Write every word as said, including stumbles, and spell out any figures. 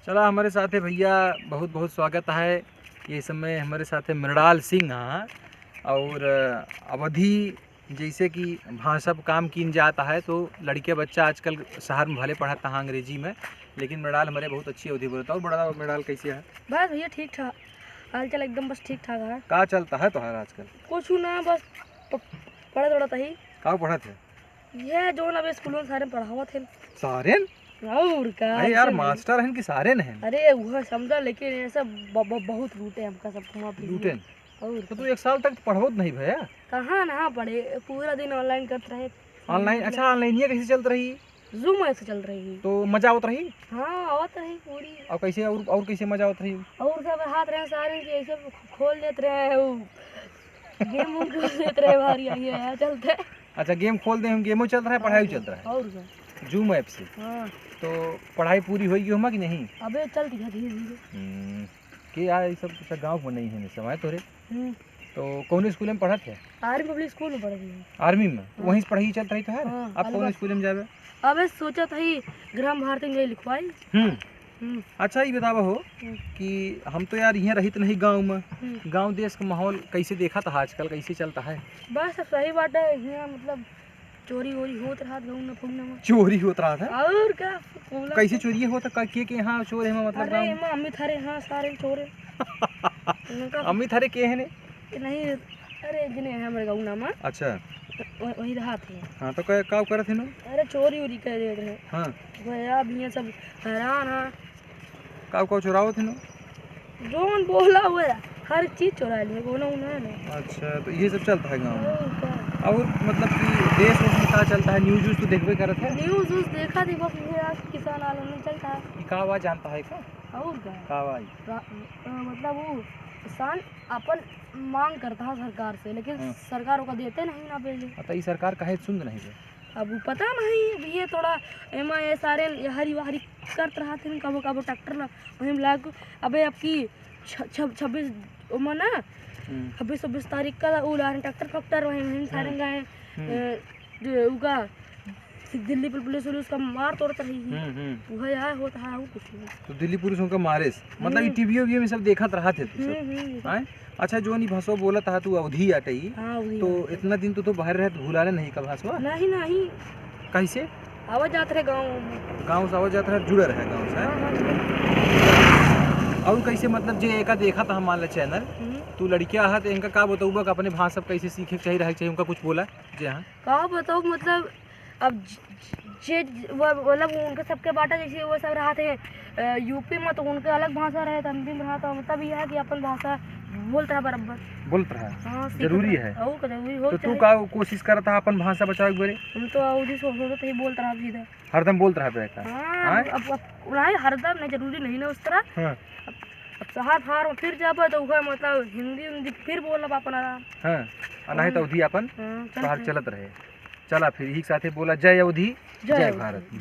चला, हमरे साथे भइया, बहुत बहुत स्वागत है। ये समय हमरे साथे मृणाल सिंह हैं और अवधी, जैसे कि भाषा पे काम कीन जाता है, तो लड़के बच्चा आजकल शहर में भले पढ़त हैं अंग्रेजी में, लेकिन मृणाल हमरे बहुत अच्छी अवधी बोलता है। और बड़ा मृणाल कैसे है? बस भइया, ठीक ठाक, हाल चाल एकदम बस ठीक ठाक है। का चलता है तोहार आजकल? कुछ ना, बस प-, पढ़त वढ़त ही। का पढ़त है? ये जौन अब स्कूलों में सारे पढ़ावत हैं। सारेन? और का, अरे यार, ऐसे नहीं। मास्टर हैं कि सारेन हैं? अरे, वह समझा, लेकिन ये सब ब-, ब-, बहुत लूटे हमका, सब घुमा फिर लूटेन? और तो तू एक साल तक पढ़ावत नहीं भैया? कहाँ ना पढ़े, पूरा दिन online करत रहे। Online? अच्छा, online ये कैसे चलत रही? Zoom app से चल रही। तो मजा आवत रही? हाँ, आवत रही पूरी। और कैसे, और, और कैसे मजा आवत रही? और सब हाथ रहे सारे कि ऐसे खोल देत रहे, वो game उम खोल देत रहे, भारी आई है, चलते। अच्छा, game खोल दे हम, game चलत रहे, पढ़ाई चलत रहे। और का? Zoom app से। हाँ। तो पढ़ाई पूरी होई गई होमा कि नहीं? अबे चलती है धीरे धीरे। हम्म, के यार, ये सब तो गाँव में नहीं है, नहीं समय तोरे। हम्म। तो कौन स्कूल में पढ़त है? आर्मी पब्लिक स्कूल में पढ़त है। आर्मी में? हाँ। वहीं से पढ़ाई चलत रही तो है? हाँ, अब कौन अलग। स्कूल में जाबे? अबे सोचत ही ग्राम भारती में जाई लिखवाई। हम्म। हम्म। अच्छा, ये बतावा हो हम्म। कि हम तो यार यहाँ रहित नहीं गाँव में, हम्म। गाँव देश का माहौल कैसे देखत है आजकल, कैसे चलता है? बस अब सही बात है, यहाँ मतलब चोरी वोरी होत रहत गाँव में, फुंगना में। चोरी होत रहत है? और का, फुंगना कैसे में। चोरी होत है? का, के, के यहाँ चोर है, मतलब, अरे, गाँव में? एमा अमित हरे, हाँ, सारे चोर है। उनका अमित हरे के है ने? नहीं, अरे, एक जने है हमरे गाँव में। अच्छा। वह-, वही रहत है। हाँ, तो का, का करत है नो? अरे, चोरी वोरी कर देत रहे। हाँ। वह अब यहाँ सब हैरान है। का, का चोरावत है नो? जौन बोला हुआ है, हर चीज चोरा लिए, कोनो ना है ना। अच्छा, तो ये सब चलता है गाँव में? और का? और मतलब कि देश वेश में का चलता है, news व्यूज तो देखबे करत है? News व्यूज देखा थी, बस ये आज किसान आंदोलन चलता है। ये का आवाज जानता है का? और का? का आवाज? रा-, अ, मतलब वो किसान अपन मांग करता है सरकार से, लेकिन हाँ। सरकार ओका देते नहीं ना पहले। हाँ, तो ये सरकार काहे सुन नहीं दे? अब उ पता नहीं, अब ये थोड़ा एमा ये सारे हरी वहरी करत रहत हैं, कबो कबो ट्रैक्टर ला वहीं ला के, अबे अब की छ-, छ-, छब्बीस ओमा ना, हम्म। छब्बीस छब्बीस तारीख का उ ला रहे ट्रैक्टर फैक्टर वहीं, वहीं सारे हम्म। गए, हम्म। अ, जो उका दिल्ली पुलिस, पुलिस उसका मार तोड़त रही है। हम्म, हम्म। वह यहाँ होता है, और कुछ नहीं। तो दिल्ली पुलिस उनका मारे से? मतलब, हम्म। ये टीवी वीवी में सब देखत रहत है तू सब? हम्म, हम्म। आय? अच्छा, जौन ई भाषवा बोलत हा तू, अवधी आटे ई, हाँ, अवधी तो आटे। इतना दिन तू तो बाहर रहत, भुलाले नहीं का भाषवा? नहीं, नहीं। कैसे? आवा जात रहे गाँव में। गाँव से आवा जात रहे, जुड़ा रहे गाँव से, हाँ, हाँ, जुड़ा। और कैसे, मतलब, जे एका देखत हा, मान ले channel, हम्म। तू लड़किया हा, तो इनका का बतौबा कि अपने भाषा कैसे सीखे के चाहिए, रहे के चाहिए, उनका कुछ बोला, जे हाँ? का बताओ, मतलब, अब ज-, जे, वो, मतलब, उनके सबके बाटा, जैसे वो सब रहत है, अ, यूपी में, तो उनके अलग भाषा रहे, तो एमपी में रहा, तो मतलब, ये है कि अपन भाषा बोलत रहा बराबर। बोलत रहा। हाँ, सीखत जरूरी रहा। है। और का जरूरी हो तो तू चाहे। का कोशिश करत हा अपन भाषा बचावे के बारे? हम तो अवधी सो-, सोचत ही बोलत रहा सीधा। हरदम बोलत रहा बेटा? हाँ, हाँ? अब, अब, नहीं, हरदम नहीं, जरूरी नहीं ना उस तरह। हाँ। अब, अब शहर फहर में फिर जाबे तो उहे, मतलब, हिंदी उंदी फिर बोलब अपन आराम। हाँ, आ नहीं तो हाँ। अवधी अपन हाँ, चलत बाहर रहे। चलत रहे। चला फिर, यही के साथे बोला, जय अवधी, जय जय अवधी। भारत, जय।